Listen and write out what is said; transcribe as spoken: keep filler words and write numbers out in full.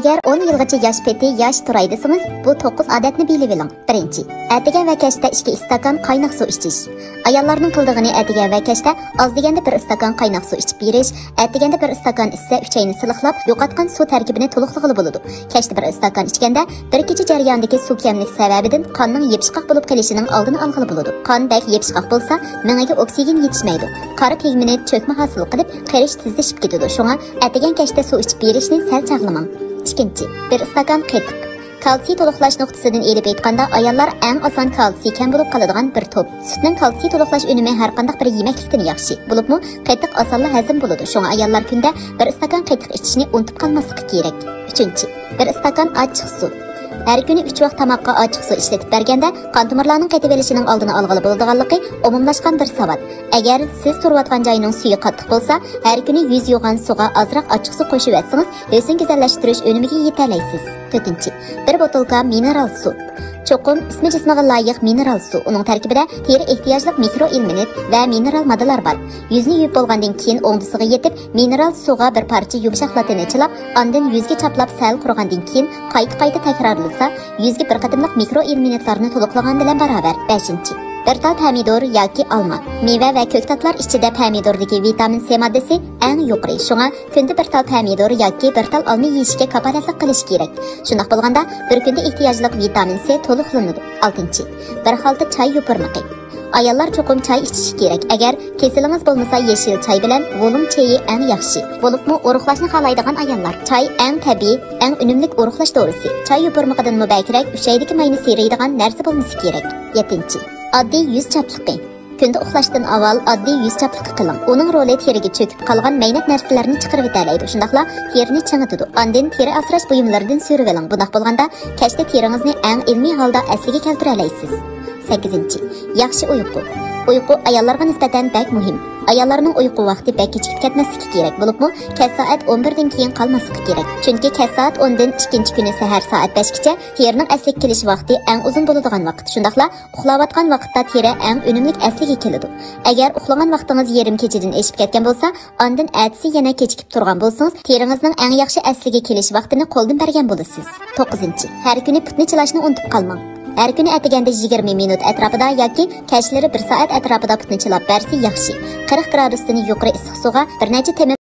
ئەگەر ئون يىلغىچە ياش پېتى ياش تۇراي دېسىڭىز، بۇ توققۇز ئادەتنى بىلىۋېلىڭ. بىرىنچى، ئەتىگەن ۋە كەچتە ئىككى ئىستاكان قايناق سۇ ئىچىش. ئاياللارنىڭ قىلىدىغىنى ئەتىگەن ۋە كەچتە ئاز دېگەندە بىر ئىستاكان قايناق سۇ ئىچىپ بېرىش، ئەتىگەندە بىر ئىستاكان ئىچسە، ئۈچەينى سىلىقلاپ، يوقاتقان سۇ تەركىبىنى تولۇقلىغىلى بولىدۇ. كەچتە بىر ئىستاكان ئىچكەندە، بىر كېچە جەريانىدىكى سۇ كەملىك سەۋەبىدىن قاننىڭ يېپىشقاق بولۇپ قېلىشىنىڭ ئالدىنى ئالغىلى بولىدۇ. قان بەك يېپىشقاق بولسا، مېڭىگە ئوكسىگېن يېتىشمەيدۇ. قارا پىگمېنت چۆكمە ھاسىل قىلىپ، قېرىش تېزلىشىپ كېتىدۇ. شۇڭا ئەتىگەن كەچتە سۇ ئىچىپ بېرىشنى سەل چاغلىماڭ. ئىككىنچى، بىر ئىستاكان قېتىق. كالتسىي تولۇقلاش نۇقتىسىدىن ئېلىپ ئېيتقاندا، ئاياللار ئەڭ ئاسان كالتسىي كەم بولۇپ قالىدىغان بىر توپ. سۈتنىڭ كالتسىي تولۇقلاش ئۈنۈمى ھەر قانداق بىر يېمەكلىكتىن ياخشى، بولۇپمۇ قېتىق ئاسانلا ھەزىم بولىدۇ. شۇڭا ئاياللار كۈندە بىر ئىستاكان قېتىق ئىچىشنى ئۇنتۇپ قالماسلىقى كېرەك. ئۈچىنچى، بىر ئىستاكان ئاچچىق سۇ. ھەر كۈنى ئۈچ ۋاق تاماققا ئاچچىق سۇ ئىشلىتىپ بەرگەندە، قان تومۇرلارنىڭ قېتىۋېلىشىنىڭ ئالدىنى ئالغىلى بولىدىغانلىقى ئومۇملاشقان بىر ساۋات. ئەگەر سىز تۇرۇۋاتقان جاينىڭ سۈيى قاتتىق بولسا، ھەر كۈنى يۈز يۇغان سۇغا ئازراق ئاچچىق سۇ قوشۇۋەتسىڭىز، ھۆسن گۈزەللەشتۈرۈش ئۈنۈمىگە يېتەلەيسىز. تۆتىنچى، بىر بوتۇلكا مىنېرال سۇ. چوقۇم ئىسمى جىسمىغا لايىق مىنېرال سۇ. ئۇنىڭ تەركىبىدە تېرە ئېھتىياجلىق مىكرو ئېلېمېنت ۋە مىنېرال ماددىلار بار. يۈزنى يۇيۇپ بولغاندىن كېيىن ئوڭدىسىغا يېتىپ، مىنېرال سۇغا بىر پارچە يۇمشاق لاتىنى چىلاپ، ئاندىن يۈزگە چاپلاپ سەل قۇرۇغاندىن كېيىن قايتا-قايتا تەكرارلىسا، يۈزگە بىر قېتىملىق مىكرو ئېلېمېنتلارنى تولۇقلىغان بىلەن باراۋەر. بەشىنچى، بىر تال پەمىدۇر ياكى ئالما. مېۋە ۋە كۆكتاتلار ئىچىدە پەمىدۇردىكى ۋىتامىن سى ماددىسى ئەڭ يۇقىرى. شۇڭا كۈندە بىر تال پەمىدۇر ياكى بىر تال ئالما يېيىشكە كاپالەتلىك قىلىش كېرەك. شۇنداق بولغاندا، بىر كۈندە ئېھتىياجلىق ۋىتامىن سى تولۇقلىنىدۇ. ئالتىنچى، بىر خالتا چاي يوپۇرمىقى. ئاياللار چوقۇم چاي ئىچىشى كېرەك. ئەگەر كېسىلىڭىز بولمىسا، يېشىل چاي بىلەن ۋولۇڭ چېيى ئەڭ ياخشى. بولۇپمۇ ئورۇقلاشنى خالايدىغان ئاياللار، چاي ئەڭ تەبىئىي، ئەڭ ئۈنۈملۈك ئورۇقلاش دورىسى. چاي يوپۇرمىقىدىنمۇ بەكرەك ئۈشەيدىكى ماينى سىيرىيدىغان نەرسە بولمىسا كېرەك. يەتتىنچى، ئاددىي يۈز چاپلىقى. كۈندە ئۇخلاشتىن ئاۋۋال ئاددىي يۈز چاپلىقى قىلىڭ. ئۇنىڭ رولى تېرىگە چۆكۈپ قالغان مەينەت نەرسىلەرنى چىقىرىۋېتەلەيدۇ، شۇنداقلا تېرىنى چىڭىتىدۇ. ئاندىن تېرە ئاسراش بۇيۇملىرىدىن سۈرۈۋېلىڭ. بۇنداق بولغاندا كەچتە تېرىڭىزنى ئەڭ ئىلمىي ھالدا ئەسلىگە كەلتۈرەلەيسىز. سەككىزىنچى، ياخشى ئۇيقۇ. ئۇيقۇ ئاياللارغا نىسبەتەن بەك مۇھىم. ئاياللارنىڭ ئۇيقۇ ۋاقتى بەك كېچىكىپ كەتمەسلىكى كېرەك، بولۇپمۇ كەچ سائەت ئون بىردىن كېيىن قالماسلىقى كېرەك. چۈنكى كەچ سائەت ئوندىن ئىككىنچى كۈنى سەھەر سائەت بەشكىچە تېرىنىڭ ئەسلىگە كېلىش ۋاقتى ئەڭ ئۇزۇن بولىدىغان ۋاقىت. شۇنداقلا ئۇخلاۋاتقان ۋاقىتتا تېرە ئەڭ ئۈنۈملۈك ئەسلىگە كېلىدۇ. ئەگەر ئۇخلىغان ۋاقتىڭىز يېرىم كېچىدىن ئېشىپ كەتكەن بولسا، ئاندىن ئەتىسى يەنە كېچىكىپ تۇرغان بولسىڭىز، تېرىڭىزنىڭ ئەڭ ياخشى ئەسلىگە كېلىش ۋاقتىنى قولدىن بەرگەن بولىسىز. توققۇزىنچى، ھەر كۈنى پۇتنى چىلاشنى ئۇنتۇپ قالماڭ. ھەر كۈنى ئەتىگەندە يىگىرمە مىنۇت ئەتراپىدا ياكى كەچلىرى بىر سائەت ئەتراپىدا پۇتنى چىلاپ بەرسە ياخشى. قىرىق گرادۇستىن يۇقىرى ئىسسىق سۇغا بىر نەچچە تېمىم